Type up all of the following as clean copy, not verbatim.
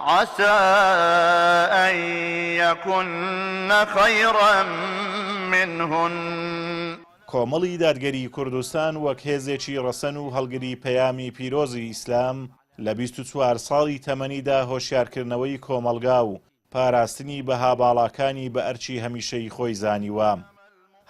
عسى ان یکن خیرا منهن. کۆمەڵی دادگەریی کوردستان وەک هێزێکی ڕەسەن و هەڵگری پەیامی پیرۆزی ئیسلام لە 24 ساڵی تەمەنیدا هۆشیارکردنەوەی کۆمەڵگا و پاراستنی بەها باڵاکانی بە ئەرکی هەمیشەیی خۆی زانیوە.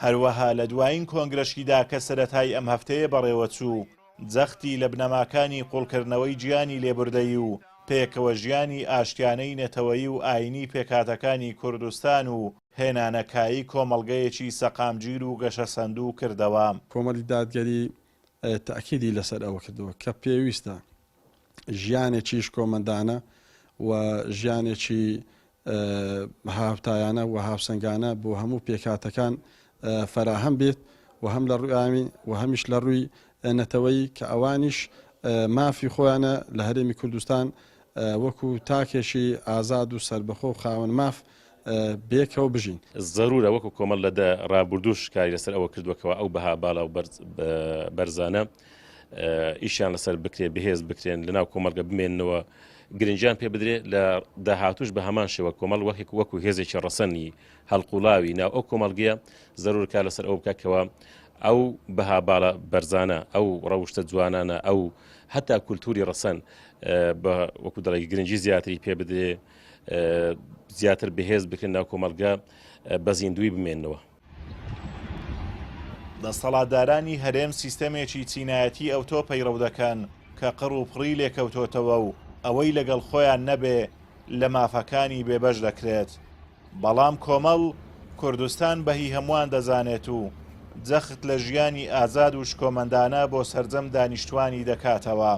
هەروەها لە دوایین کۆنگرەشیدا کە سەرەتای ئەم هەفتەیە بەڕێوەچوو، جەختی لە بنەماکانی قووڵکردنەوەی گیانی لێبوردەیی و پێکەوەژیانی ئاشتیانەی نەتەوەیی و ئایینی پێکهاتەکانی کوردستان و هێنانەکایەی کۆمەڵگەیەکی سەقامگیر و گەشەسەندوو کردەوە. کۆمەڵی دادگەری تەئکیدی لەسەر ئەوە کردەوە کە پێویستە ژیانێکی شکۆمەندانە و ژیانێکی هاوتایانە و هاوسەنگانە بۆ هەموو پێکهاتەکان فەراهەم بێت و هەم لە ڕووی ئامی و هەمیش لە ڕووی نەتەوەیی کە ئەوانیش مافی خۆیانە لە هەرێمی کوردستان وەکو تاکێکی ئازاد و سەربەخۆ و خاوەن ماف بێکەوە بژین. زەرورە وەکو کۆمەڵ لە دە ڕابوردووش کاری لەسەر ئەوە کردووە کەوا ئەو بەها باڵا و بەرزانە ئیشیان لەسەر بکرێ، بەهێز بکرێن، لەناو کۆمەڵگە بمێننەوە، گرنگیان پێ بدرێ، لە داهاتووش بە هەمان شێوە کۆمەڵ وەک وەکو هێزێکی ڕەسەنی هەڵقوڵاوی ناو ئەو کۆمەڵگەیە زەرور کار لەسەر ئەوە بکات کەوا ئەو بەها باڵا بەرزانە، ئەو ڕەوشتە جوانانە، ئەو هەتا کولتوری ڕەسەن بە وەکو دەڵێ گرنگی زیاتری پێ بدرێ، زیاتر بەهێز بکرێن ناو کۆمەڵگە بە زیندووی بمێننەوە. دەسەڵاتدارانی هەرێم سیستەمێکی چینایەتی ئەوتۆ پەیڕەو دەکەن کە قڕ و پڕی لێکەوتۆتەوە و ئەوەی لەگەڵ خۆیان نەبێ لە مافەکانی بێبەش دەکرێت. بەڵام کۆمەڵ، کوردستان بە هی هەمووان دەزانێت و جەخت لە ژیانی ئازاد و شکۆمەندانە بۆ سەرجەم دانیشتوانی دەکاتەوە.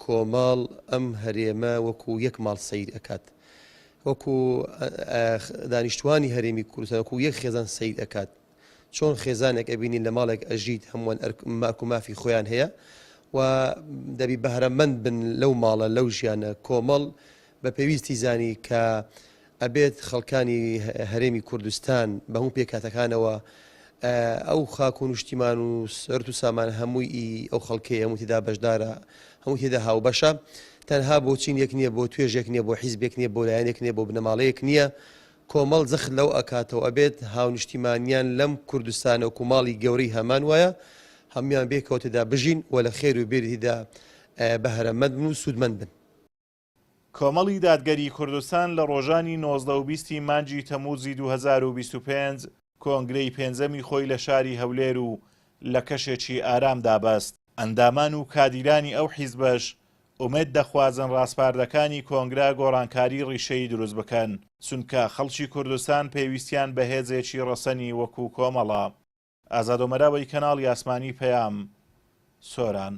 کۆمەڵ ئەم هەرێمە وەکو یەک ماڵ سەیر ئەکات، وەکو دانیشتوانی هەرێمی کوردستان وەکو یەک خێزان سەیر ئەکات. چۆن خێزانێک ئەبینین لە ماڵێک ئەژیت هەمووان ئەرک و مافی خۆیان هەیە و دەبی بەهرەمەند بن لەو ماڵە لەو ژیانە. کۆمەڵ بە پێویستی زانی کە ئەبێت خەڵکانی هەرێمی کوردستان بە هەموو پێکهاتەکانەوە ئەو خاک و نیشتیمان و سەرت و سامان هەمووی ئی ئەو خەڵکەیە، هەموو تێدا بەشدارە، هەموو تێدا هاوبەشە. تەنها بۆ چینێک نییە، بۆ توێژێک نییە، بۆ حیزبێک نییە، بۆ لایەنێک نییە، بۆ بنەماڵەیەک نییە. کۆمەڵ جەخت لەوە ئەکاتەوە ئەبێت هاونیشتیمانیان لەم کوردستانە وەکو ماڵی گەورەی هەمان وایە، هەموویان بێکەوە تێدا بژین و لە خێر و بێری تێدا بەهرەمەند بن و سوودمەند بن. کۆمەڵی دادگەری کوردستان لە ڕۆژانی 19 و 20 ی مانگی تەمووزی 2025 کۆنگرەی پێنجەمی خۆی لە شاری هەولێر و لە کەشێکی ئارامدا بەست. ئەندامان و کادیرانی ئەو حیزبەش ئومێد دەخوازن ڕاسپاردەکانی کۆنگرە گۆڕانکاری ڕیشەیی دروست بکەن، چونکە خەڵکی کوردستان پێویستیان بە هێزێکی ڕەسەنی وەکو کۆمەڵە. ئازاد ئۆمەراوەی کەناڵی ئاسمانی پەیام، سۆران.